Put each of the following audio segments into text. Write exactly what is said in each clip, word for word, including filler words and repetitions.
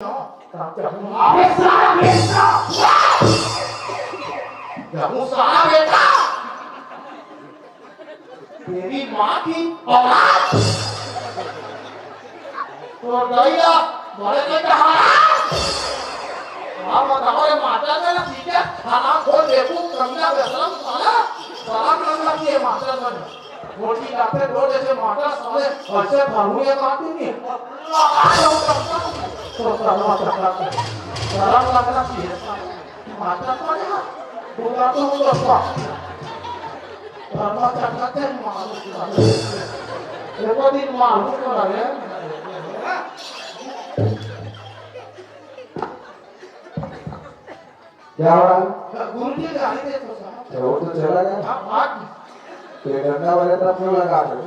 अबे सारा बेटा, जम्मू सारा बेटा, तेरी माँ की औलाद। तो दइया, बड़े के कहा? हाँ, बताओ रे, माता का ना, ठीक है? खाना खोल देखो, गंदा बेशरम साला, साला गंदा किए माता का। रोटी लाते दो जैसे माता साले, ऐसे भरूंगे काटूंगी। तो शर्मा चक्का, शर्म लगना चाहिए। माता का ना, बुला तो हूँ दोस्तों। शर्मा चक्का के मालूम, एक दिन मालूम तो लगे। क्या हो रहा है? गुरु जी जा रहे थे तो साहब। अच्छा, वो तो चला गया। हाँ, भाग। तो ये डंडा वाले तरफ क्यों लगा रहे हो?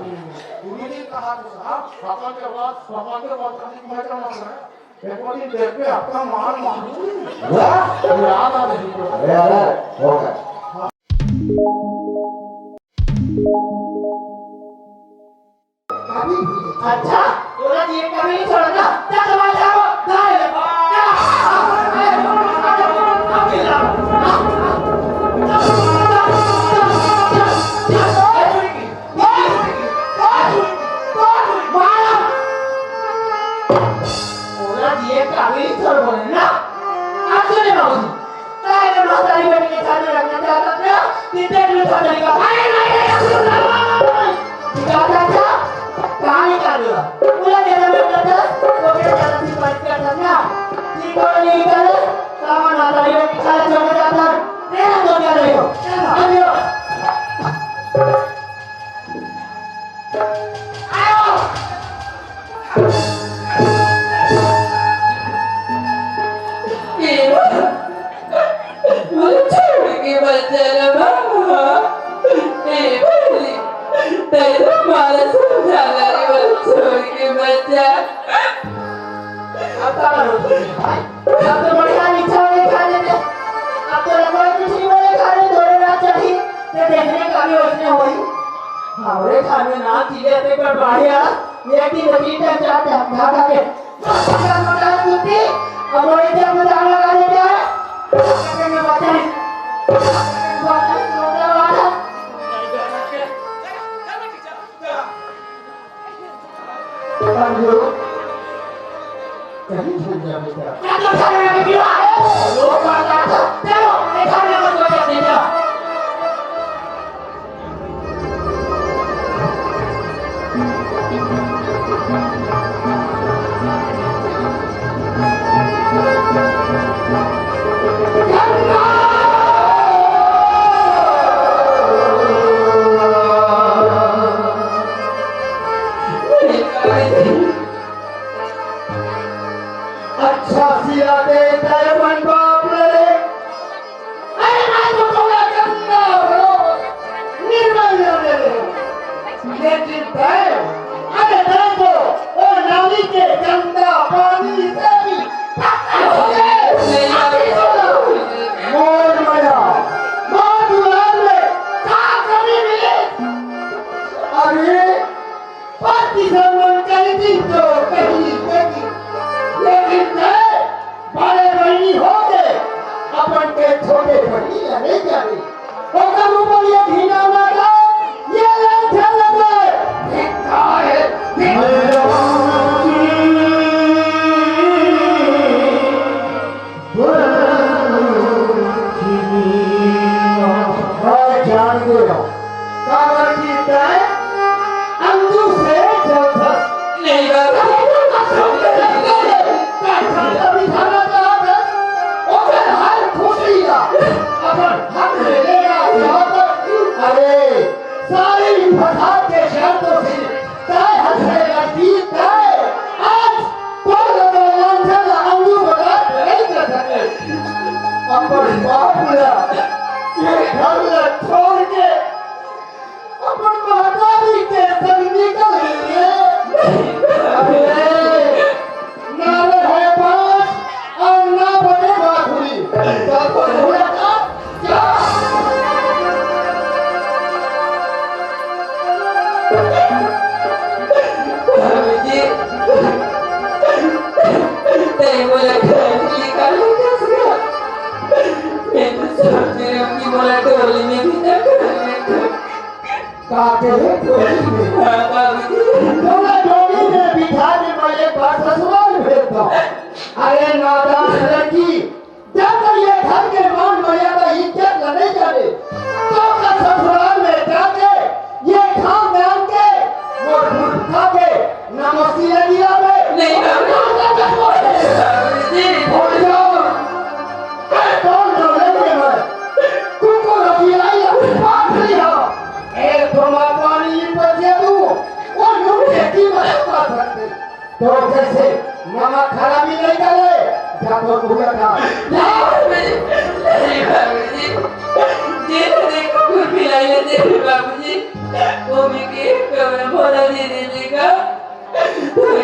गुरु जी कहा तो साहब, पापा के बाद, पापा के बाद कभी मैं क्या मांग रहा है? एक बार देख के आपका मार मारूंगी। वाह! याद आ रही है। अरे, अरे, हो गया। अच्छा, तोला जी एक कभी नहीं छोड़ना। जा, दबा, जा, जा, जा। तोला जी एक कभी नहीं छोड़ बोले ना। आज तो नहीं मांगू। काय रे म्हातारी बेटी के छाती रखना चाहता था? तिथे मी म्हातारी का, अरे नाही, नाही, नाही, नाही, नाही. जाता था? कहाणी काढलं. तुला त्याला भेटलं तर? तो काय त्याला ती पाहिजे करतात ना? ती कोण नाही करत? सामान म्हातारी बेटी खायला छोटे जातात. नाही ना तो त्या नाही हो. चला, आलो. आयो. ए बा, मोला छोड़ के मत जाना बाबा। ए बा, तेरे मारा समझाना रे, मोला छोड़ के मत जा। अब का करो तुम? अब तो बढ़िया नीचा वाले खा लेते। अब तो लगवा कुछ नहीं बोले खा ले, दोनों रात चढ़ी। ते देखने का भी वैसने होई। हमरे घर में ना चीजें ते कर बढ़िया। एक दिन तीन टाइम चार टाइम खा खा के। मोटा मोटा कुत्ती, अब वो इधर को जाने लगा देते हैं। अपने में बच्चा नहीं। बच्चा नहीं, छोटा वाला। कहीं भूल जा बेटा। अच्छा सिला दे तेरे मन बाप रे। अरे मैं तो थोड़ा गंदा हो, निर्मल हो गए। लेकिन तय, अरे तय तो, ओ नाली के गंदा पानी से भी पक्का हो गए। मोर मया, माँ दुलार में का कमी मिली? अरे पति से मन करी थी तो कहीं देखी, लेकिन मैं बड़े बहिनी होके अपन के छोटे बहिनी ला नहीं जाने। ओकर ऊपर ये घिनौना का, ये लांछन लगे। धिक्कार है, धिक्कार। मैं जानते हो, काबर की तय अंजू से जलथस। नहीं बाबा। तय खाता बिठाना चाहत हस, ओकर हर खुशी ला अपन हक में लेना चाहत हस। अरे, सारी फसाद के शर्तों से तय हंसेगा जीत तय। आज तोर लगे लांछन ला अंजू बर्दाश्त नहीं कर सके। अपन बाप ला, ये घर ला छोड़ के अपन महतारी के संग निकल गे। अरे, ना रहे बांस अउ ना बने बांसुरी। जा तो घोड़ा का, जा। स्वामी जी, तय मोर सोच रहे हूँ कि मोला डोली में बिठा कर मैं का कहे डोली में? हाँ, बाबूजी। तोला डोली में बिठा के मैं एक बार ससुराल भेज दूँ। अरे नादान लड़की, जब तक ये घर के मान मर्यादा इज्जत ला नहीं जाने, तो का ससुराल में जाके ये खानदान के मोर मुंह खा के नमस्ती लगी आवे। नहीं, बाबूजी। बाबूजी। भूल जाओ। अरे कौन डोले में मैं? कुकुर की लाई अपनी बात नहीं हो। एक तो मारवानी बचे तू, वो यूं खेती में पा सकते। तो जैसे नमक खराबी नहीं करे, जा तो भूल का। नहीं, बाबूजी। नहीं, बाबूजी। जी, नहीं, कुकुर की लाई लेते हैं, बाबूजी। वो भी के कमरे बोला दे देने का। ये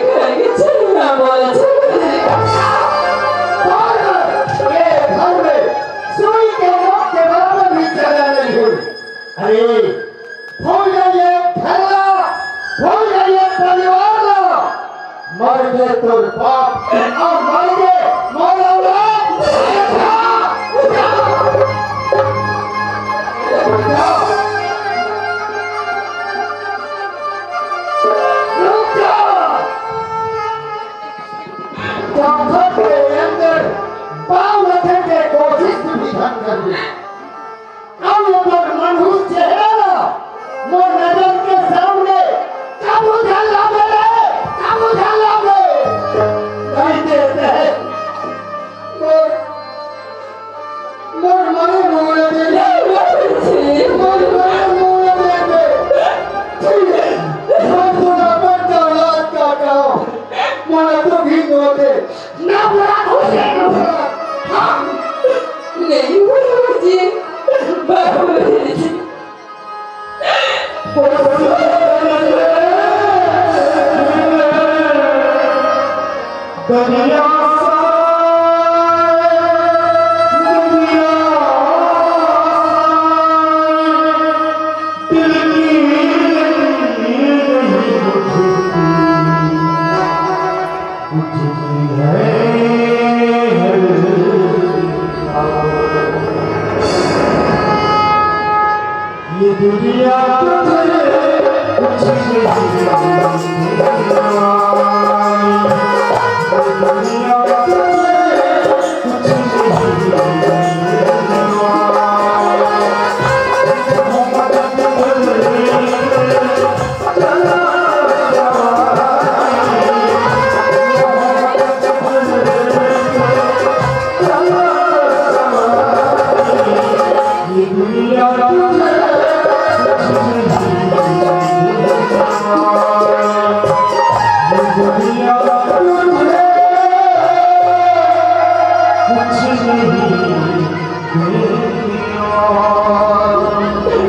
घर में सुई के नोक के बराबर भी जगह नहीं हुई। अरे, भूल गई ये घर ला, भूल गई ये परिवार ला। मर गए तोर बाप और मर गए मोर औलाद। उठा, उठा, उठा। रुक जा। चौखट के अंदर पाँव रखे के कोशिश भी धन कर ली। अब ये पर मनहूस चेहरा ना, मोर नजर के सामने काबू धन लावे रे, काबू धन लावे। नहीं देते हैं। मोर मोर मरे मोरे दे दे। मोर मरे मोरे दे दे। मोर पूरा बच्चा औलाद का काम। मोर तो भी दो दे। ना बुरा हो जाए, ना बुरा। हाँ। नहीं, बाबूजी। बाबूजी। ये दुनिया तुझे कुछ नहीं।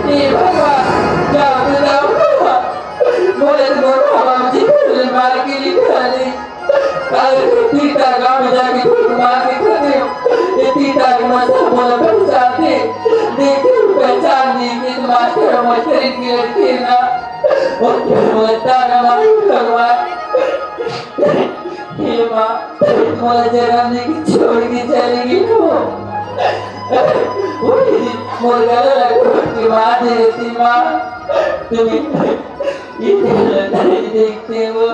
हे भगवान, जाओ तो जाओ भगवान। मोला तो मोर बाबूजी मार के निकाले। अरे तीता गांव में जाके ढूंढ मार के खा दे। ये तीता के मत मोला पहचान दे। देखे पहचान नहीं कि तो मास्टर मास्टर की लड़की है ना। और क्या होता ना मालूम भगवान। हे माँ, मोला जन्म दे के छोड़ के चली गई हो। वही मोर गला ला घोट के मार दे रहती माँ। तुम्हें ये गला नहीं देखते हो।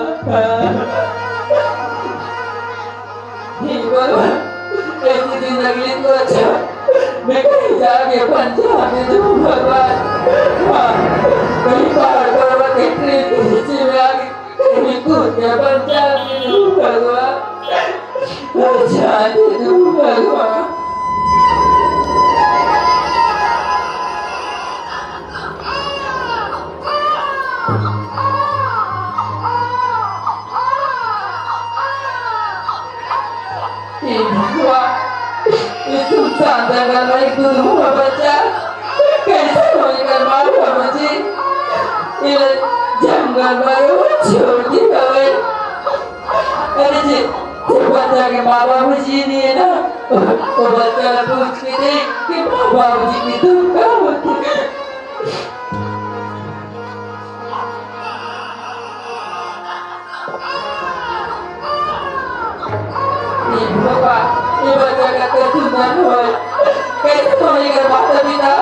हे भगवान, ऐसी जिंदगी को अच्छा मैं कहीं जाके पंजाब में दूँ भगवान। हाँ, कहीं पहाड़ पर्वत के ट्रेन के नीचे में आके कहीं कूद के पंजाब में दूँ भगवान। अच्छा दे दूँ भगवान। हे भगवान, ये सुनसान जंगल में एक दूध मुंह बच्चा कैसे होई कर मार बाबूजी? ये जंगल में वो छोड़ दी हवे। अरे जी, वो बच्चा के माँ बाबूजी नहीं है ना, वो बच्चा ने पूछ के देख कि माँ बाबूजी की दूध का होती है। ये भगवान, ये बच्चा का तो सुंदर होय, कैसे तो एकर माता पिता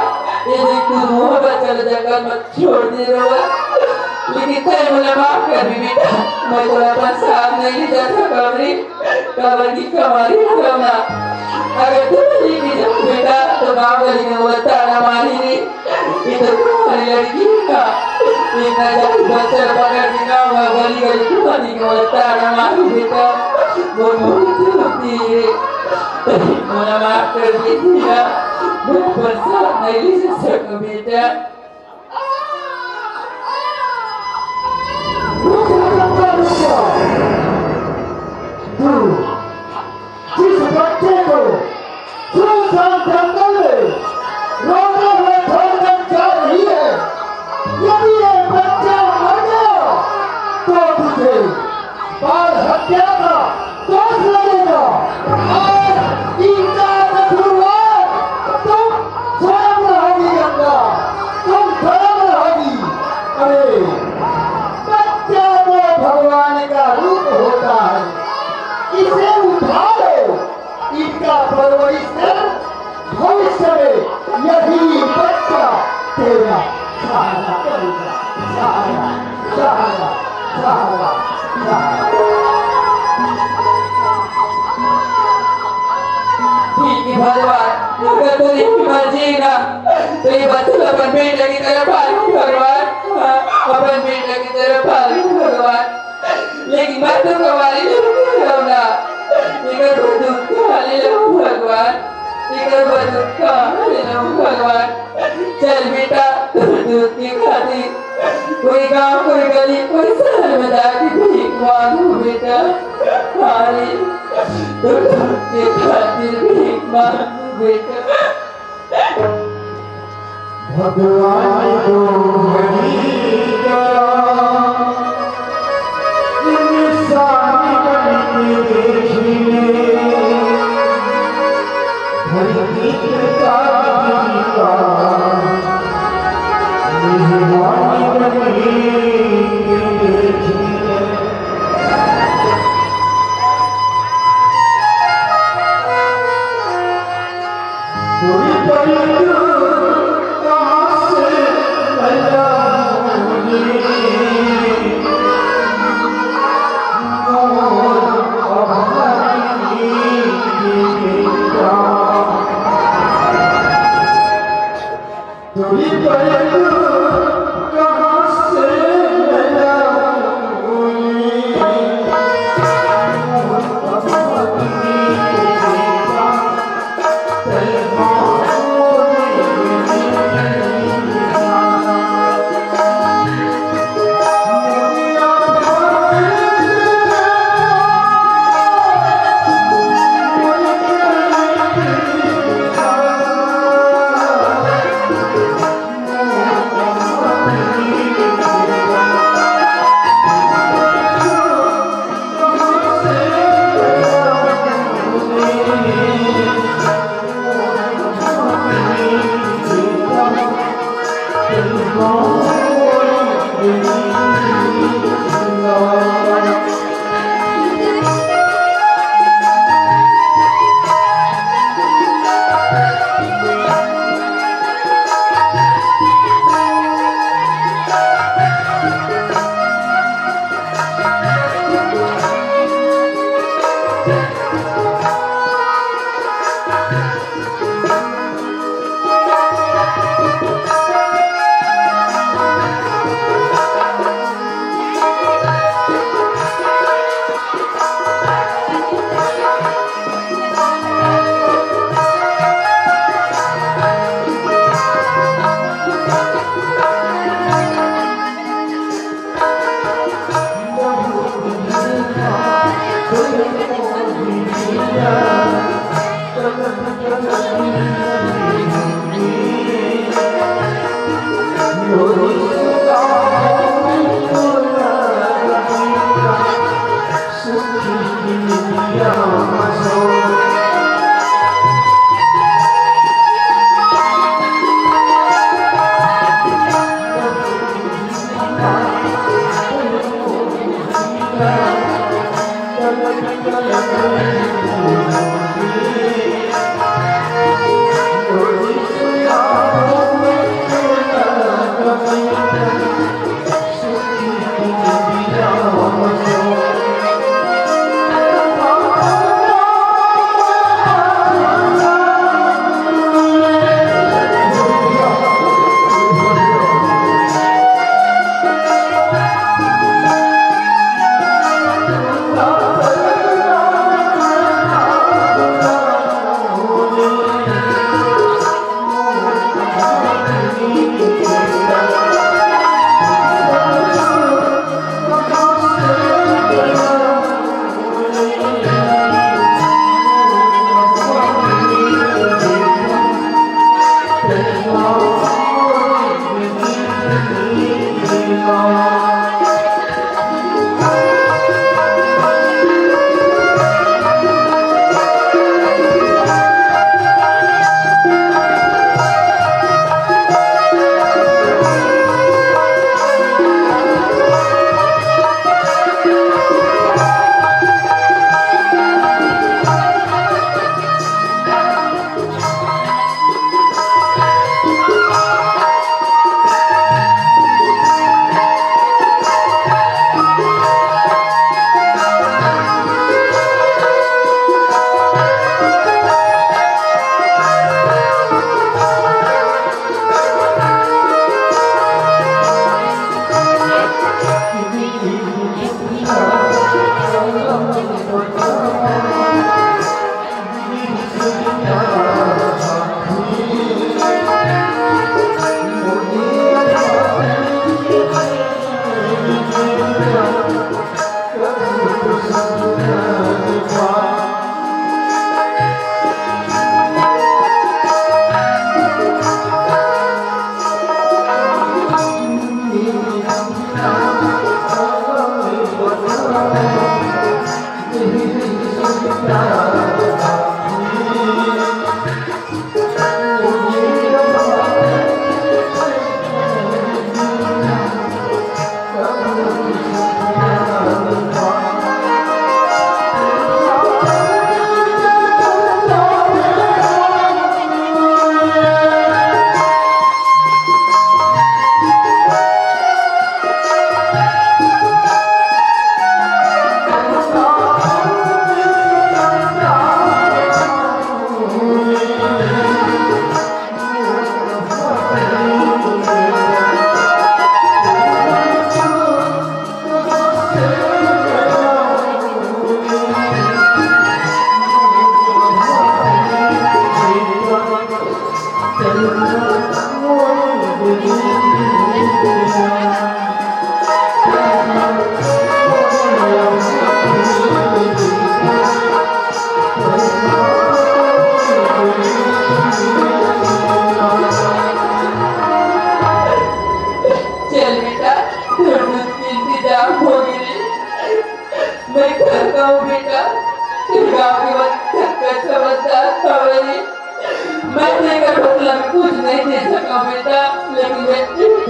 ये देख, तू मोर बच्चा ला जंगल म छोड़ दे रहे हो, लेकिन तैं मोला माफ कर दे बेटा, मैं तोला अपन साथ नहीं ले जा सकंव रे, काबर कि कमारी हरव ना। अगर तू नहीं ले जा बेटा, तो गाँव गली में मोला ताना मारही रे, ये तो तुम्हारी लड़की है ना, इतना जादू बच्चा पकड़ के गाँव में गली गली घुमाने के मोला ताना मारही बेटा, वो बहुत होती है। मोला माफ कर दे भैया, मैं अपन साथ नहीं ले जा सकंव बेटा। रुक जा, रुक जा, रुक जा। तू जिस बच्चे को सुनसान जंगल में रोते हुए छोड़कर जा रही है, यदि ये बच्चा मर गया, तो तुझे बाल हत्या का दोष लगेगा। और इनका कसूरवार तुम स्वयं रहोगी गंगा, तुम स्वयं रहोगी। अरे, बच्चा तो भगवान का रूप होता है, इसे उठा लो। इनका परवरिश कर, भविष्य में यही बच्चा तेरा सहारा बनेगा। सहारा, सहारा, सहारा, सहारा। ठीक है भगवान, अगर तेरी मर्जी ना, तो ये बच्चा अपन बेटा की तरह पालूं भगवान, हाँ, अपन बेटा की तरह पालूं भगवान। लेकिन मैं तो कवारी ले रहूं ना, एकर बदूत कहाँ ले रहूं भगवान, एकर बदूत कहाँ ले रहूं भगवान। चल बेटा, तोर दूध के खातिर कोई गांव, कोई गली, कोई शहर में जाके भीख मांगू बेटा। हाँ रे, तोर दूध के खातिर भीख मांगू बेटा। भगवान को हरि करा, इंसान बन के देख ले। धरती पे ताज का मेहमान बन के देख ले।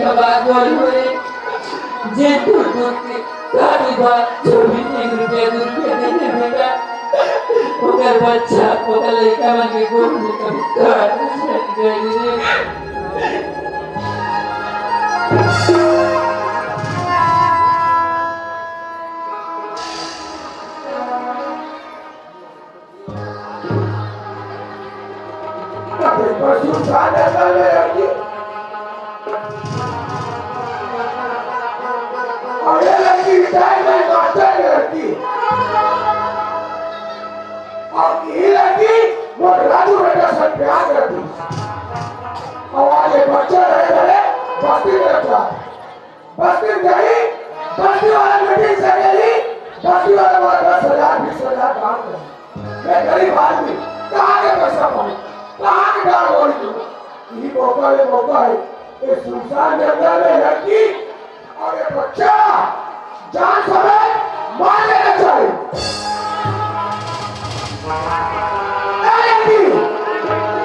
बात बोली हुई, जे तू दूध के काटी बात, जो भी एक रुपया, दू रुपया देने बेटा, ओकर बच्चा, ओकर लइका मन के गोड़ में कभी काट नहीं छट गई रे। अबे पशु छा जाता है लड़की। और ये लड़की रिटायरमेंट मास्टर की लड़की। और ये लड़की वो राजू बेटा से प्यार करती। और आज ये बच्चा रहे भले बस्ती में रखा। बस्ती में गई, बस्ती वाला मीटिंग से गई, बस्ती वाला बोला, "दस हजार, बीस हजार दान कर।" मैं गरीब आदमी, कहाँ के पैसा पाऊँ, कहाँ के दान करूँ? यही मौका, ये मौका है, ये सुनसान जंगल में लड़की और ये बच्चा जान समेत मार लेना चाहिए। ए लड़की,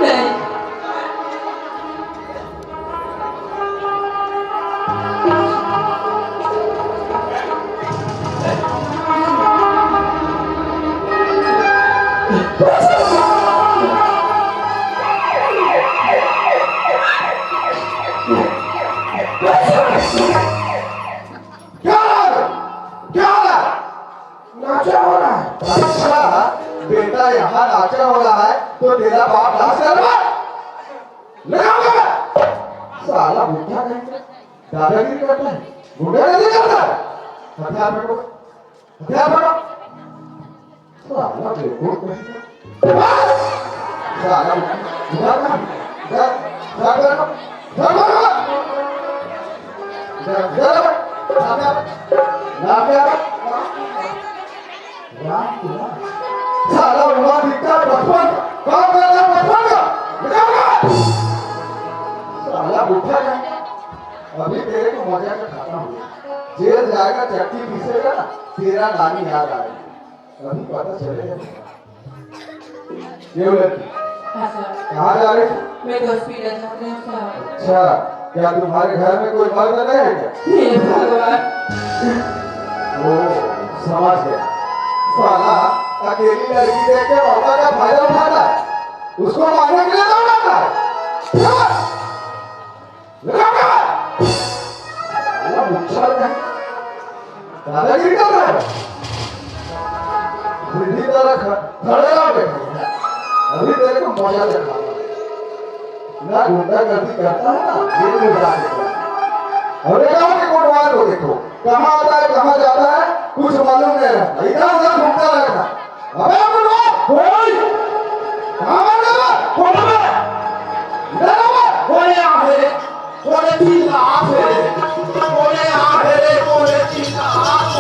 नहीं। क्या हाल? क्या हाल है? नाचा हो रहा है। अच्छा, बेटा यहाँ नाचा हो रहा है तो तेरा बाप डांस कर रहा है? लगाओ बेटा। साला बुढ़ा कहीं का दादागिरी करता है, गुंडागर्दी करता है। हथियार पकड़ो, हथियार पकड़ो। साला बेवकूफ कहीं का। साला उठा ना, जा, जा, जा, जा, जा, जा। जा, जा, जा। नाम क्या है? राम कुमार। साला हुआ दिखता है बचपन का। काम कर रहा है बचपन का। निकल, निकल। साला बुढ़ा है। अभी तेरे को मजा का खाता हूँ। जेल जाएगा, चट्टी पीसेगा ना, तेरा नानी याद आएगी। अभी पता चलेगा। ये लड़की, हाँ सर। कहाँ जा रही थी? मैं तो हॉस्पिटल जा रही हूँ सर। अच्छा, क्या तुम्हारे घर में कोई मर्द नहीं है क्या? हे भगवान। ओ, समझ गया। साला अकेली लड़की देख के मौका का फायदा उठाता है, उसको मारने के लिए दौड़ाता है। साला मुच्छर है। दादागिरी कर रहा है। सीधी तरह ख-, खड़े रहो बेटा। अभी तेरे को मजा दिखाऊंगा। ना गुंडागर्दी करता है ना जेल में जाके करता है। और ये गाँव के कोटवार को देखो, कहाँ आता है, कहाँ जाता है, कुछ मालूम नहीं रहता, इधर उधर घूमता रहता है। अबे बुढ़वा, ओए! कहाँ मार रहा है? कोने में! इधर आ बे! कोने आ रे, कोने चिल्ला आ रे, कोने आ रे, कोने चिल्ला आ रे।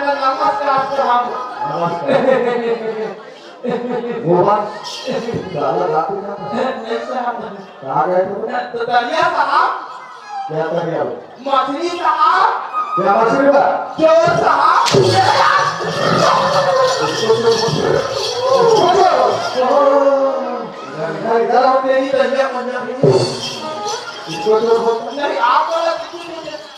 नमस्कार साहब। नमस्कार। वो बात, साला रात में क्या था? नहीं साहब। कहाँ गए थे? तो दरिया साहब। क्या कर दिया वो? मछली साहब। क्या मछली बा? चोर साहब। इधर, इधर आओ। नहीं, दरिया मन्ना भी। इसको चोर बोलता। नहीं, आप बोला कि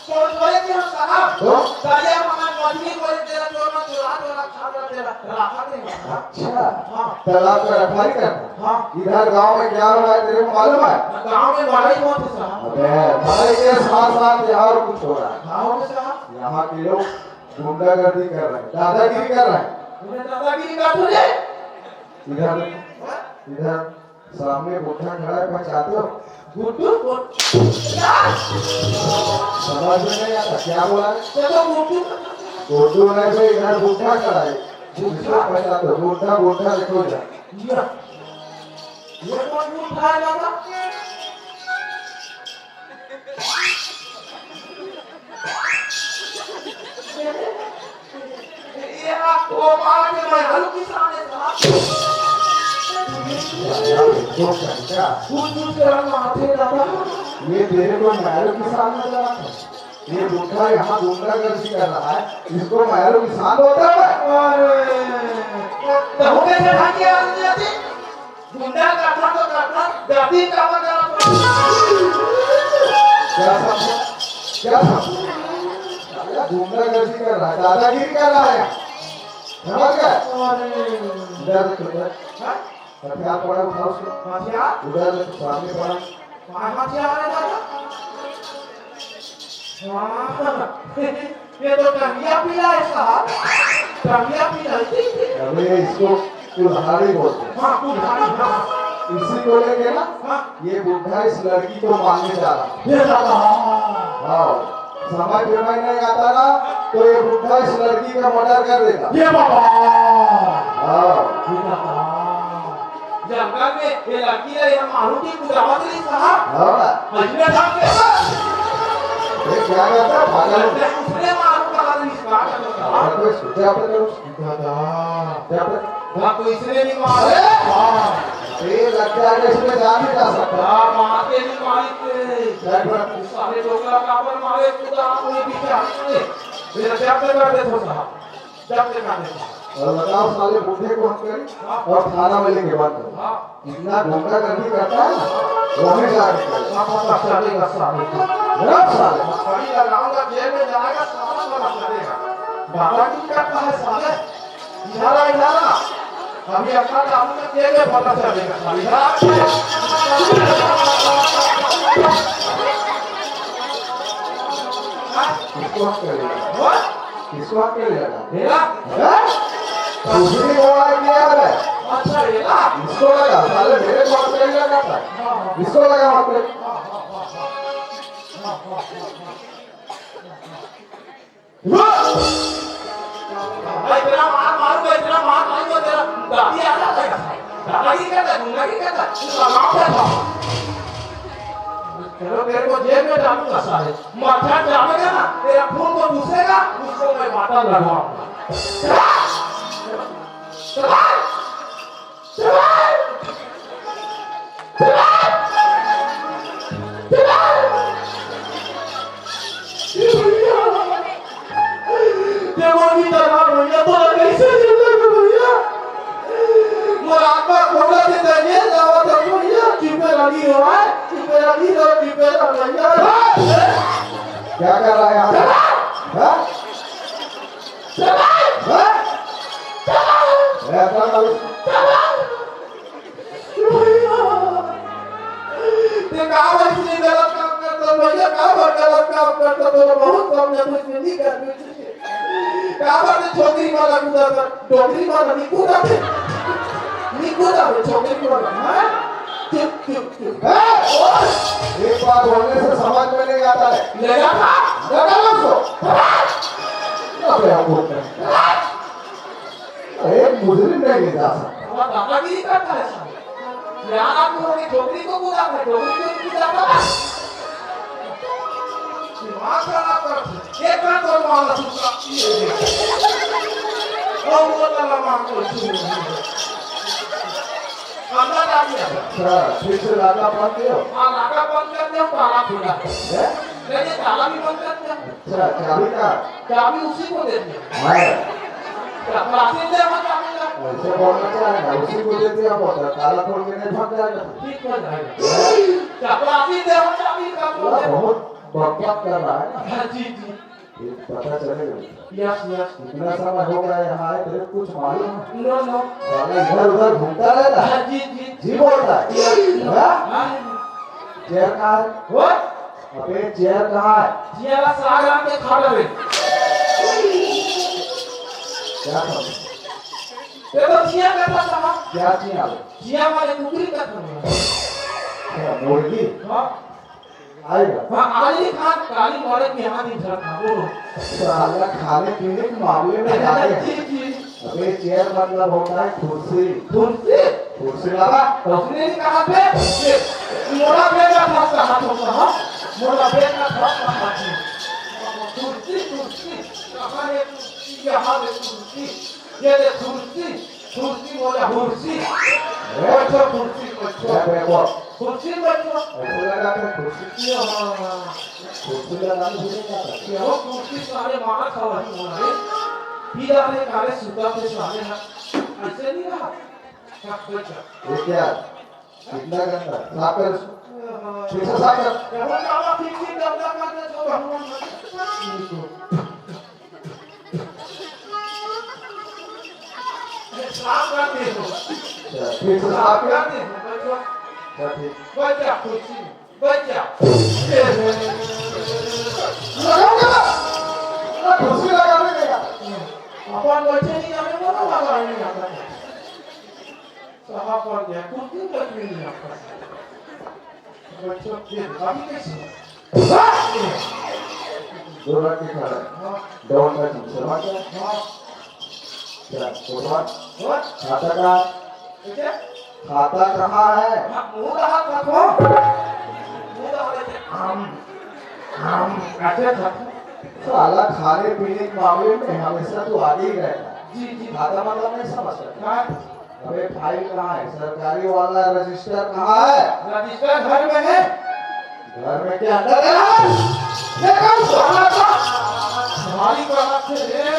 चोर बोले थे हम साहब। तो? दरिया मन्ना मछली बोले तेरा चोर मत चोर, हाथ वाला खा रहा तेरा, राखा नहीं। अच्छा। हाँ। तालाब का रखवाली करता। हाँ। इधर गांव में क्या हो रहा है, तेरे को मालूम है? गांव में लड़ाई बहुत है साहब। अबे, लड़ाई के साथ साथ यहाँ और कुछ हो रहा है। गांव में साहब। यहाँ के लोग गुंडागर्दी कर रहे हैं, दादागिरी कर रहे हैं। उन्हें दादागिरी का तो नहीं। इधर, इधर सामने बुढ़ा खड़ा है, पहचानते हो? गुड्डू, गुड्डू। समझ में नहीं आता, क्या बोला है? देखो, गुड्डू। गुड्डू नहीं भाई, इधर बुढ़ा खड़ा है। बुढ़ा? इसको पहचानते हो? बुढ़ा, बुढ़ा देखो इधर। ये, ये कौन बुढ़ा है दादा? ये आप वो बात में मैं हल्लू किसान है साहब। कुछ कुछ करना आते दादा। ये तेरे को महल किसान नजर आता है। ये बुढ़ा यहाँ गुंडागर्दी कर रहा है, इसको महल किसान होता है? अरे, तो हो गए थे भाग्य आदमी आते। गुंडा करता तो करता, जाति का वो करता। क्या समझा? क्या समझा? साला गुंडागर्दी कर रहा है, दादागिरी कर रहा है। समझ गए? इधर देखो, इधर। हाँ? हथियार पड़ा, उठाओ उसको। हथियार? उधर देखो, सामने पड़ा। कहाँ हथियार है दादा? हाँ। ये तो टंगिया पीला है साहब, टंगिया पीला है। जी, जी। अबे, इसको कुल्हाड़ी बोलते हैं। हाँ, कुल्हाड़ी, हाँ। इसी को लेके ना, हाँ। ये बुढ़ा इस लड़की को मारने जा रहा है। ये दादा। हाँ, समय पे मैं नहीं आता ना, तो ये बुढ़ा इस लड़की का मर्डर कर देगा। ये बाबा। हाँ। ये दादा। जंगल में ये लड़की ने यहाँ मारू की कुदावत नहीं साहब। हाँ। मजमे भाग के। ये क्या करता है, पागल? उसने मारू कहा नहीं इसका। और कोई सोचा आपने? दादा। क्या पे? हाँ, तो इसने नहीं मारे। अरे! हाँ। ये लग जाएगा, इसमें जा नहीं जा सकता। हाँ, मार के नहीं मारी थे। क्या पे? साले डोकरा काबर मारे, खुदा कोई विचार नहीं। मेरा जब्त कर दे थो साहब, जब्त कर दे। और बताओ, साले बूढ़े को हत्या करी और थाना में लेके बंद करो। हाँ। इतना गुंडागर्दी करता है ना, वो भी जाके करे। हाँ, पता चलेगा साले को। मेरा साले। मछली लगाऊंगा, जेल में जाएगा, साला पता चलेगा। दादागिरी करता है साले। इधर आ, इधर आ। अभी अपना दारू का तेल में पता चलेगा। इधर आ। हाँ? किसको हक कर लेगा? वो? किसको हक कर लेगा? मेरा? हैं? दूसरी को आइडिया है। अच्छा, मेरा? इसको लगा, साले मेरे को हक कर लेगा था। हाँ, हाँ। इसको लगा हक कर। हाँ, हाँ, हाँ, हाँ। हाँ, हाँ, हाँ, हाँ। भाई, तेरा मार मारूंगा, इतना मार मारूंगा, तेरा दादी आ जाता है। दादागिरी करता है, गुंडागिरी करता है, तू लगाओ क्या था? चलो, तेरे को जेल में डालूंगा साले। मच्छर जामेगा ना, तेरा खून को चूसेगा, उसको मैं वाटर लगवाऊंगा। चला! चला! देवों की तरह भैया, तोला कैसे जिंदा कर भैया? मोर आत्मा खोला के दरिया जावा था भैया, चुपे रानी हो, चुपे रानी हो, चुपे रानी भैया। क्या कर रहा है यहाँ पे? हाँ? हाँ? ए, अकल करो। भैया, ते का वइसने गलत काम करता भैया, का बर गलत काम करता, तोला बहुत समझा, कुछ नहीं कर कुछ। का बर ते छोकरी वाला कूदा कर, डोकरी वाला नहीं कूदा थे, नहीं कूदा थे छोकरी वाला, हाँ? चुप, चुप, चुप। ए, ओए, एक बात बोलने से समझ में नहीं आता है। ले जा था? लगा लो उसको। अबे, हम बोलते हैं। एक मुजरिम नहीं ले जा सकता। वो दादागिरी करता है साहब। यहाँ आप लोगों की डोकरी को बुलाता है, डोकरी को नहीं बुलाता। दिमाग खराब कर दिया। एक बार तो मारा दूसरा। वो बोला ना मार को छू। अंदर आ गया। अच्छा, फिर से लाका बंद किया? हाँ, लाका बंद कर दिया, ताला खुला। हैं? नहीं, ताला भी बंद कर दिया। अच्छा, चाबी का? चाबी उसी को दे दिया। हाँ। चपरासी दे हो चाबी का। ऐसे बोलना चाहिए ना, उसी को दे दिया होता, ताला खोल के नहीं भाग जाएगा। ठीक हो जाएगा। चपरासी दे हो चाबी का। वाह, बहुत बकबक कर रहा है ना। हाँ, जी, जी। ये पता चलेगा। Yes, yes। इतना समय हो गया यहाँ आए, तेरे को कुछ मालूम है? No, no। साला इधर उधर घूमता रहता है। हाँ, जी, जी। जी बोलता है। Yes। हाँ? हाँ। चेयर कहाँ है? What? अबे, चेयर कहाँ है? चेयर साग आके खा रहे। क्या समझ? ये तो चेयर का था साहब। क्या चेयर? चेयर वाले कुकरी का था। क्या, मुर्गी? हाँ। आएगा। हाँ, आज ही खा, काली मरे के यहाँ दिन झड़ खा, बोलो। साला खाने पीने के मामले में जाने। जी, जी। अबे, चेयर मतलब होता है कुर्सी। कुर्सी? कुर्सी वाला? तो उसने नहीं कहा थे? ये मोटा बेटा था, कहा तो कहा। मोटा बेटा था, कहा था। कुर्सी, कुर्सी। कहाँ है कुर्सी? यहाँ है कुर्सी। ये ले कुर्सी। कुर्सी बोला, कुर्सी। बैठो कुर्सी, बैठो। बैठ, बैठ, बैठ। कुर्सी बैठो। ऐसे लगा के कुर्सी। ये हाँ। कुर्सी लगा के भूले क्या था? ये हो कुर्सी सारे मार खा वही हुआ है। पीला ने काले सुता थे सारे ना। ऐसे नहीं रहा। क्या बैठा? ये क्या? कितना गंदा। साफ कर इसको। फिर से साफ कर। जब हम बाबा फिर से गंगा कर दे तो भगवान साफ कर दे हो। अच्छा, फिर से साफ कर। कर दे हो, बैठ जा। अच्छा, ठीक। बैठ जा कुर्सी में, बैठ जा। लगाओ ना। ना कुर्सी लगाने देगा। अपन बैठे नहीं जाने को ना लगा नहीं आता। साहब पर गया, कुर्सी पर भी नहीं आता। बच्चों के अभी कैसे? जोर रख के खड़ा है। हाँ। डॉन का तुम समझ गए? हाँ। क्या? कोतवाल? हाँ। खाता कहाँ है? क्या? खाता कहाँ है? हाँ, मुंह रहा था तो। मुंह रहा था। हम, हम कैसे खाते? साला खाने पीने के मामले में हमेशा तू आगे ही रहता है। जी, जी। खाता मतलब नहीं समझ सकता। हाँ। अबे फाइल कहाँ है? सरकारी वाला रजिस्टर कहाँ है? रजिस्टर घर में है। घर में क्या अंदर है? ये कौन सा हालत है? भारी बात है रे।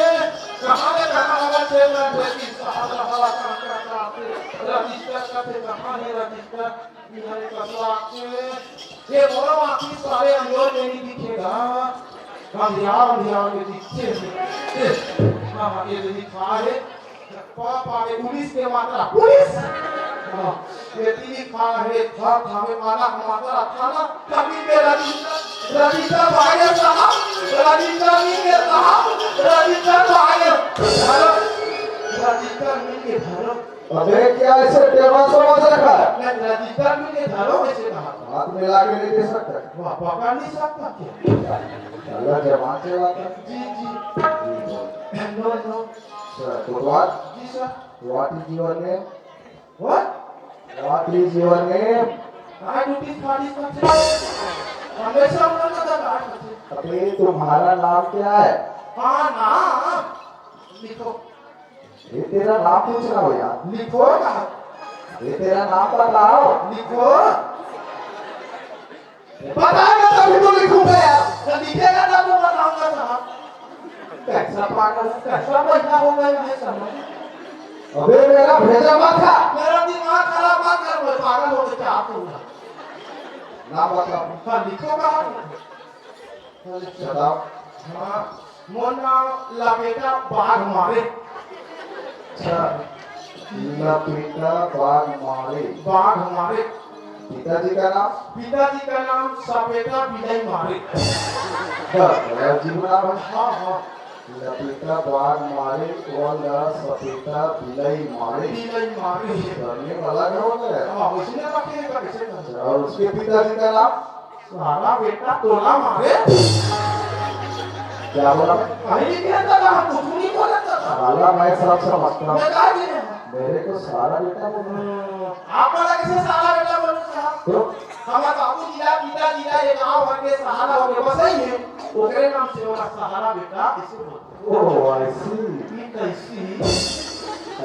कहाँ ले कहाँ हवा चल रहा है? बेटी साहब हवा कहाँ कहाँ कहाँ से? रजिस्टर का थे कहाँ है रजिस्टर? ये हरे कसला के। ये बोलो आखिर सारे अंजोर में नहीं दिखेगा। अंधियार अंधियार में दिखे। हाँ, हाँ, ये जो लिखा है। प पावे उन्नीस के मात्रा, उन्नीस। हाँ, ये तीन खा है, थ खावे माला, मात्रा थाना, कभी के रजिस्टर, रजिस्टर भागे साहब, रजिस्टर नहीं के साहब, रजिस्टर भागे। रजिस्टर नहीं के धरो। अबे क्या ऐसे टेबल समझ रखा है? नहीं, रजिस्टर नहीं के धरो, ऐसे कहा। हाथ मिला के नहीं दे सकता। वाह, पकड़ नहीं सकता क्या? साला जबान चलाता है। जी, जी। जी, जी। No, no। Sir, Kotwal? Ji, sir। What is your name? What? What is your name? I do this, what is that? हमेशा उन्होंने तो कहा था। अबे, तुम्हारा नाम क्या है? हाँ, नाम लिखो। ये तेरा नाम पूछ रहा हूँ यार। लिखो ना। ये तेरा नाम बताओ। लिखो। बताएगा तभी तो लिखूंगा यार। तो लिखेगा तब तो बताऊंगा साहब। कैसा पागल है, कैसा पैदा हो गया है समझ। अबे मेरा भेजा मत खा। मेरा दिमाग खराब मत कर, मैं पागल हो गया क्या आप लोग? नाम बताओ। हाँ, लिखो कहाँ? बताओ। हाँ, मोर नाम लपेटा बाघ मारे। अच्छा, लपेटा बाघ मारे। बाघ मारे। पिताजी का नाम? पिताजी का नाम सपेटा बिलाई मारे। हाँ, बड़ा अजीब नाम है। हाँ, हाँ। लपेटा बाघ मारे, वाला सपेटा बिलाई मारे। बिलाई मारे। तो ये अलग हो गया। हाँ, उसने रखे हैं, कैसे करते हैं? और उसके पिताजी का नाम? साला बेटा टोला मारे। क्या बोला? कहीं नहीं कहता था, हम कुछ नहीं बोला था। साला मैं सब समझता हूँ। मैं कहा जी नहीं। मेरे को साला बेटा बोल रहा है। हम्म, आप वाला कैसे साला बेटा बोल रहे हैं साहब? तो? हमारे बाबू जी का, पिता जी का, ये गाँव भर के सहारा हो गए, बस यही है। ओकरे नाम से होगा सहारा बेटा, इसे बोलते हैं। Oh, I see। ये कैसी?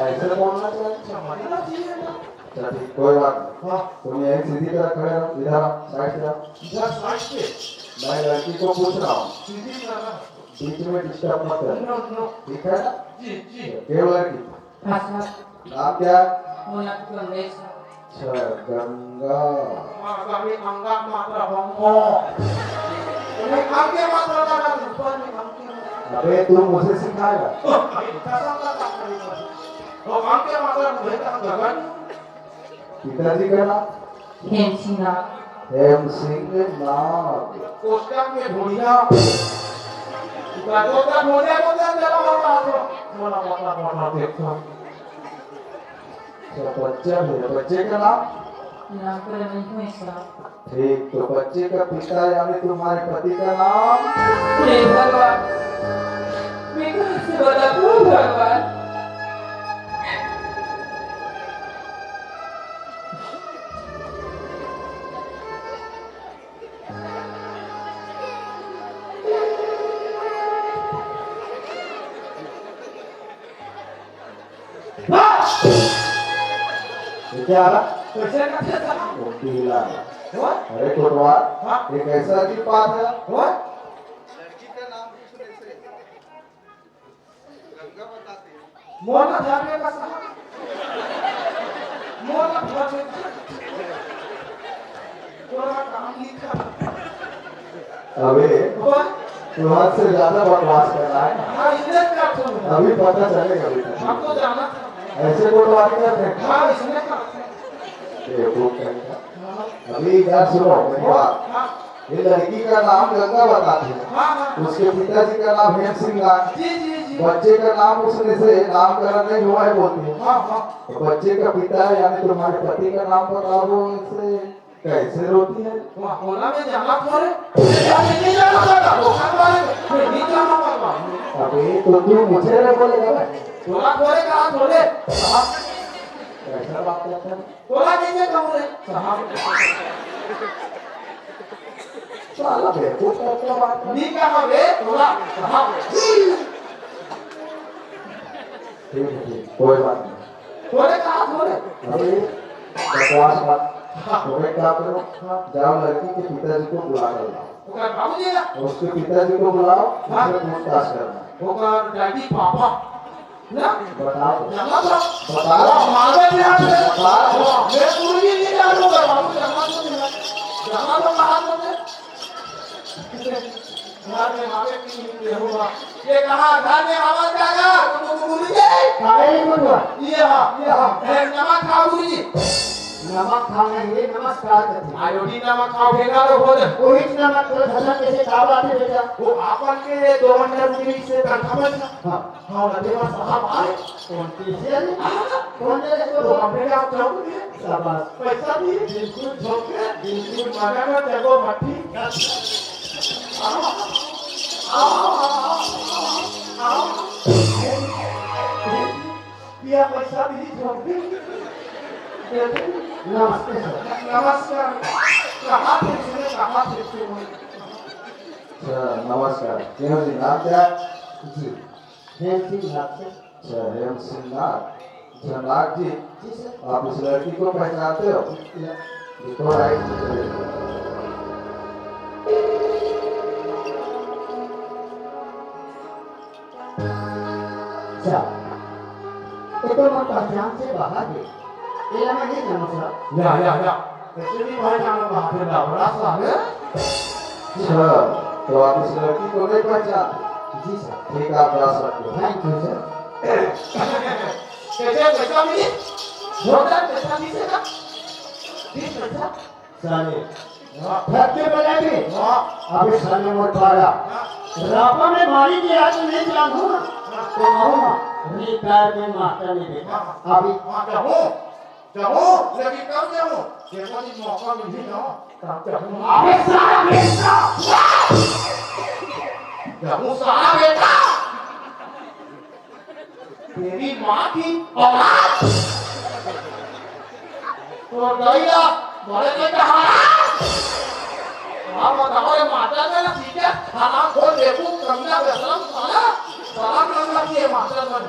ऐसे बोलना चाहिए। समझना चाहिए ना। अच्छा, ठीक, कोई बात नहीं। हाँ। तुम यहीं सीधी तरह खड़े रहो, इधर आओ, side से आओ। इधर side से? मैं लड़की को पूछ रहा हूँ। सीधी तरह। बीच में disturb मत करो। No, no। ठीक है ना? जी, जी। केवल लड़की। हाँ, sir। नाम क्या है? मोर नाम गंगा है, sir। अच्छा, गंगा। हाँ, सर, ये गंगा मात्रा बंगो। ये अंग के मात्रा का नाम ऊपर में अंग के मात्रा। अबे, तू मुझे सिखाएगा? तो अंग के मात्रा मुझे कहाँ गगन? पिताजी का नाम? हेम सिंह नाग। हेम सिंह नाग। कोष्ठक में ढूंढिया। कोष्ठक ढूंढे, बोलते हैं, चलो, हम आपको मोला, मोला, मोला, देखो। तो बच्चा है, बच्चे का नाम? नाम तो नहीं हुई साहब। ठीक, तो बच्चे का पिता यानी तुम्हारे पति का नाम? हे भगवान, मैं कहाँ से बताऊँ भगवान? ये क्या आ रहा? कैसे करते साहब? वो पीला। वो? अरे कोटवार, हाँ? ये कैसा अजीब बात है? वो? लड़की का नाम भी सुने से गंगा बताते हैं। मोर ना ध्यान में बस। मोर ना ध्यान में। तोरा काम लिखा। अबे, वाह। तू हद से ज्यादा बकवास कर रहा है। हाँ, इसने क्या सुन? अभी पता चलेगा बेटा। हमको जाना था। ऐसे कोतवाली करते हैं। हाँ, इसने क्या? बेवकूफ कहीं का। हाँ। अभी इधर सुनो मेरी बात। हाँ। ये लड़की का नाम गंगा बताते हैं। हाँ, हाँ। उसके पिताजी का नाम हेम सिंह नाथ। जी, जी, जी। बच्चे का नाम उसमें से नामकरण नहीं हुआ है बोलते हैं। हाँ, हाँ। तो बच्चे का पिता यानी तुम्हारे पति का नाम बताओ इसे। कैसे रोती है? वाह, बोला मैं जाना थोड़े। मैं नहीं जाना था, धोखा मारे। मैं नहीं जाना था। अबे, तो तू मुझे नहीं बोलेगा? बोला थोड़े, कहा थोड़े। साहब, कैसा बात करता है? बोला कैसे कहूँ रे? साहब। साला बेवकूफ करके बात कर। नहीं कहा बे, बोला, साहब। ठीक है, ठीक, कोई बात नहीं। थोड़े कहा थोड़े। अरे, बकवास मत। हाँ। तुम एक काम करो, जाओ लड़की के पिताजी को बुला कर लाओ। ओकर बाबूजी ना? उसके पिताजी को बुलाओ, हाँ। उससे पूछताछ करना। ओकर डैडी पापा ना? बता दो। जमा तो। बता दो। मालूम नहीं है। बता दो। मैं गुरुजी नहीं जानूंगा, बाबू जमा तो नहीं है। जमा तो कहा तुमने? घर में आवे कि नहीं हुआ। ये कहा घर में आवा जाएगा, तुमको गुरु जी। काहे नहीं बोलवा? ये हाँ, ये हाँ। ए, नमक खाओ गुरु जी। नमक खाना ये नमस्कार करते हैं। आयोडीन नमक खाओ, बेकार हो जाए। वही नमक तो धरना कैसे खावा आते बेटा? वो आपन के दो घंटा रुकी से तनखा बचना। हाँ। हाँ, लगे बस साहब आए। कौन टीसीएल? कौन दे इसको? तो हमने क्या चाहूंगे? शाबाश। पैसा भी बिल्कुल झोंके, बिल्कुल मजा में जगो मट्ठी। या पैसा भी झोंके। नमस्ते सर। नमस्कार। कहाँ थे सुने, कहाँ थे सुने? अच्छा, नमस्कार। क्या जी, नाम क्या? जी, हेम सिंह नाथ से। अच्छा, हेम सिंह नाथ। अच्छा, नाथ जी, जी सर। आप इस लड़की को पहचानते हो? या- देखो, राइट। अच्छा, ये तो मैं पहचान से बाहर है। ये मैं नहीं जानता। या, या, या। एक्चुअली भाई, नाम वहाँ पे लफड़ा सा है। अच्छा, तो आप इस लड़की को नहीं पहचानते? जी सर। ठीक है, आप जा सकते हो। Thank you sir. कैसे, कैसा मिली? जोरदार, कैसा मिली सर? बीस पैसा? साले, हाँ। थक के बने थे? हाँ। अबे साले मोर पाड़ा। हाँ। रापा में मारी के आज नहीं जानू ना। हाँ। तो कहूँ ना, रिटायर में मास्टर नहीं देखा। हाँ। अभी हाँ, कहूँ। जाहूँ, लेकिन कब जाहूँ? देखो जी, मौका मिली ना, तब जाहूँ। अबे साला बेटा! जाहूँ साला बेटा! तेरी माँ की औलाद! तो गईला, बड़े के कहा? हाँ, बताओ, ये माता में ना, ठीक है? खाना खोल, देखो, गंदा बेशरम साला, साला गंदा किए माता में।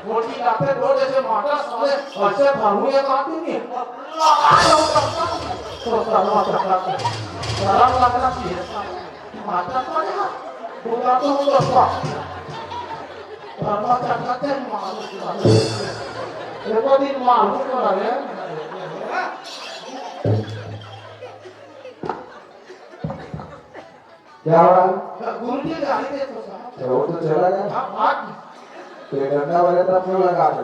रोटी लाते दो जैसे माता साले ऐसे भरूंगे काटूंगी। तो शर्मा चक्का, शर्म लगना चाहिए। माता को ना, बुला तो हम लोग को। शर्मा चक्का के मारो। एक दिन मारू तो लगे। क्या हो रहा है? गुरुजी गाली दे तो साहब। अच्छा, वो तो चला गया। हाँ, भाग। तो ये डंडा वाले तरफ क्यों लगा दो?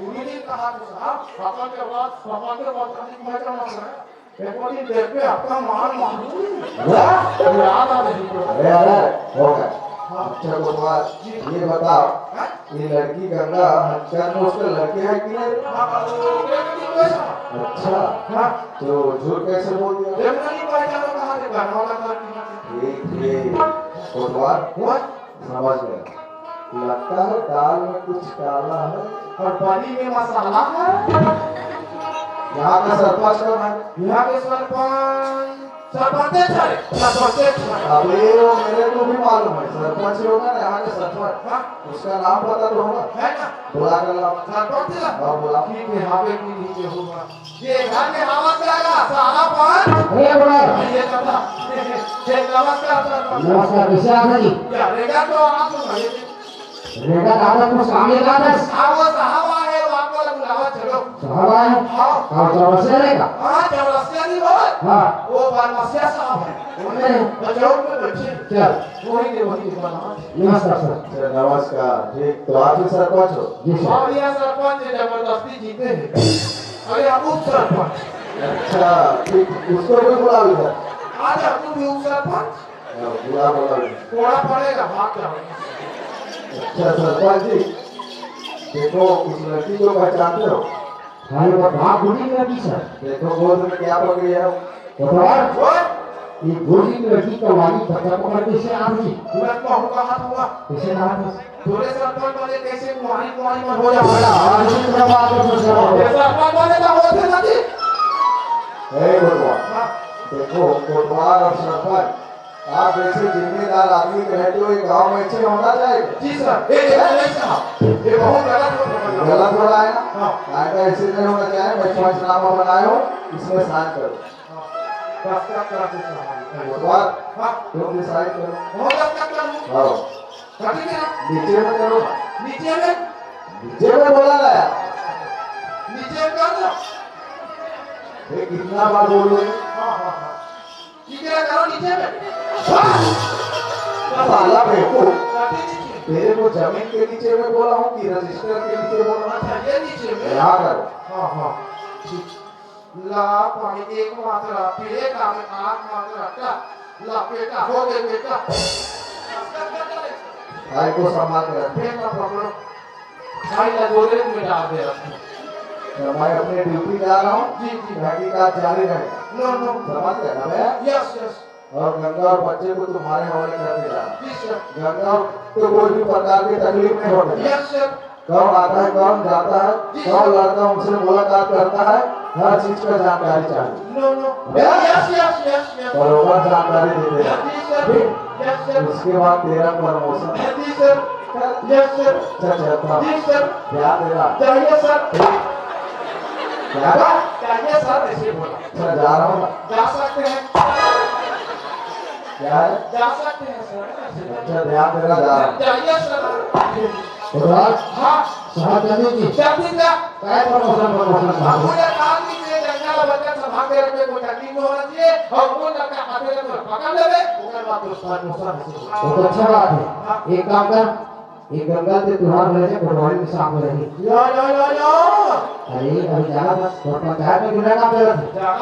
गुरुजी कहा तो साहब, पापा के बाद, पापा के बाद कभी मैं क्या मांग रहा है? एक बार ये देख के आपका मार मारूंगी। वाह! याद आ रही तो। अरे, अरे, हो गया। हाँ। अच्छा, कोतवाल, जी। ये बताओ, हाँ? ये लड़की गंगा हत्या में उसका लड़के है कि नहीं? हाँ, हाँ, वो लड़के तो नहीं है। अच्छा। हाँ। तो झूठ कैसे बोल दिया? ये नहीं पहचाना कहाँ से, गाना वाला था कि ना? ठीक, ठीक। कोतवाल, हुआ? समझ गया। लगता है दाल में कुछ काला है। और बड़ी में मसाला है। यहाँ का सरपंच कौन है? यहाँ के सरपंच सरपंच है, सरपंच है। अबे, वो मेरे को भी मालूम है, सरपंच ही होगा ना यहाँ का सरपंच। हाँ। उसका नाम पता तो होगा। है ना? बुला कर लाओ। सरपंच है। हाँ, बुलाओ। ठीक है, हाँ, बेटी नीचे होगा। ये घर में आवाज आएगा, सारा पान। अरे, बुलाओ। ये दादा, ये नमस्कार सरपंच। नमस्कार, कैसे आप हैं जी? क्या रेगा तो आप भाई। रेगा दादा, कुछ काम लेगा बस। हाँ, वो साहब आए, वो आपको बुलावा, चलो। साहब आए? हाँ। हाँ, चलो, बस रहेगा। हाँ, समस्या नहीं हो। हाँ। वो बार समस्या साहब है। उन्हें बचाओ में बच्चे। चल। वही दे, वही दे, बना। नमस्कार सर। सर, नमस्कार। ठीक, तो आप ही सरपंच हो? जी सर। हाँ, भैया, सरपंच है, जबरदस्ती जीते हैं। अरे, आप उप सरपंच। अच्छा, ठीक, उसको भी बुला लो सर। आ जा, तू भी उप सरपंच। हाँ, बुला, बुला लो। थोड़ा पड़ेगा, भाग जाओ। अच्छा, सरपंच जी, देखो, उस लड़की को पहचानते हो? हाँ, ये बात आप बोली ना अभी सर। देखो, गोद में क्या पकड़ी है? पतवार? वो? ये गोदी में लड़की का वाली बच्चा पकड़ के इसे आप जी। तुरंत में होगा हाथ हुआ। कैसे कहा था? थोड़े सरपंच वाले कैसे कुंवारी, कुंवारी में हो जाता है? हाँ, ये तो बात है, सर। ये सरपंच वाले का होते ना जी। ए, बबुआ, हाँ। देखो, कोटवार और सरपंच, आप जैसे जिम्मेदार आदमी के रहते हुए गांव में ऐसे होना चाहिए? जी सर, ये, ये नहीं साहब, ये बहुत गलत हो रहा है। गलत हो रहा है ना? हाँ। कायदा ऐसे नहीं होना चाहिए। मैं पंचनामा बनाया हूँ, इसमें साइन करो। हाँ, दस्तखत कर दो साहब। कोटवार, हाँ। तुम भी साइन करो। बहुत दस्तखत कर दूँ। हाँ। कभी भी आप नीचे में करो ना। नीचे में? नीचे में बोला ना यार। नीचे में कर दो। ये कितना बार बोलो? हाँ, हाँ, हाँ। ठीक है, करो नीचे में। साला बेवकूफ। कभी नीचे। तेरे को जमीन के नीचे में बोला हूँ कि रजिस्टर के नीचे बोला हूँ? अच्छा, ये नीचे में। यहाँ करो। हाँ, हाँ। ठीक। ला पानी एक मात्रा, फिर एक आम, आठ मात्रा का, ला बेटा, हो गए बेटा। भाई को संभाल के रख। बेटा पकड़ो। भाई लगोरे में डाल दे रखो। तो मैं अपने ड्यूटी जा रहा हूँ। जी, जी। तहकीकात जारी रहे। No, no। समझ गया ना मैं? Yes, yes। और गंगा और बच्चे को तुम्हारे हवाले कर दिया। जी, सर। गंगा को कोई भी प्रकार की तकलीफ नहीं होने देना। Yes, sir। कौन आता है, कौन जाता है, जी, कौन सर। लड़का उनसे मुलाकात करता है, हर चीज का जानकारी चाहिए। No, no। Yes? Yes, yes, yes, yes। बरोबर जानकारी देते हैं। जी, सर। ठीक? Yes, sir। उसके बाद तेरा प्रमोशन। जी, सर। Yes, sir। अच्छा, चलता हूँ। जी, सर। ध्यान देना। जाइए, सर। ठीक। क्या? जाइए, सर, ऐसे बोला। सर, जा रहा हूँ। जा सकते हैं। क्या है? जा सकते हैं, सर। अच्छा, ध्यान देना, जा रहा हूँ। जाइए, सर। उठा। हाँ। साहब, जल्दी की। जल्दी का। काय प्रमोशन, प्रमोशन? हम पूरे काम की ये जंगल बच्चा संभाल के रखे, कोई तकलीफ नहीं होना चाहिए। और वो लड़का आते रहते पकड़ लेवे, ओकर बाद तो प्रमोशन हासिल हो। बहुत अच्छा बात है। हाँ। एक काम कर, एक गंगा से तुहार रहे, पटवारी में साफ रहे। लो, लो, लो, लो। अरे, अभी जाना बस, और पंचायत में कितना काम चलत है?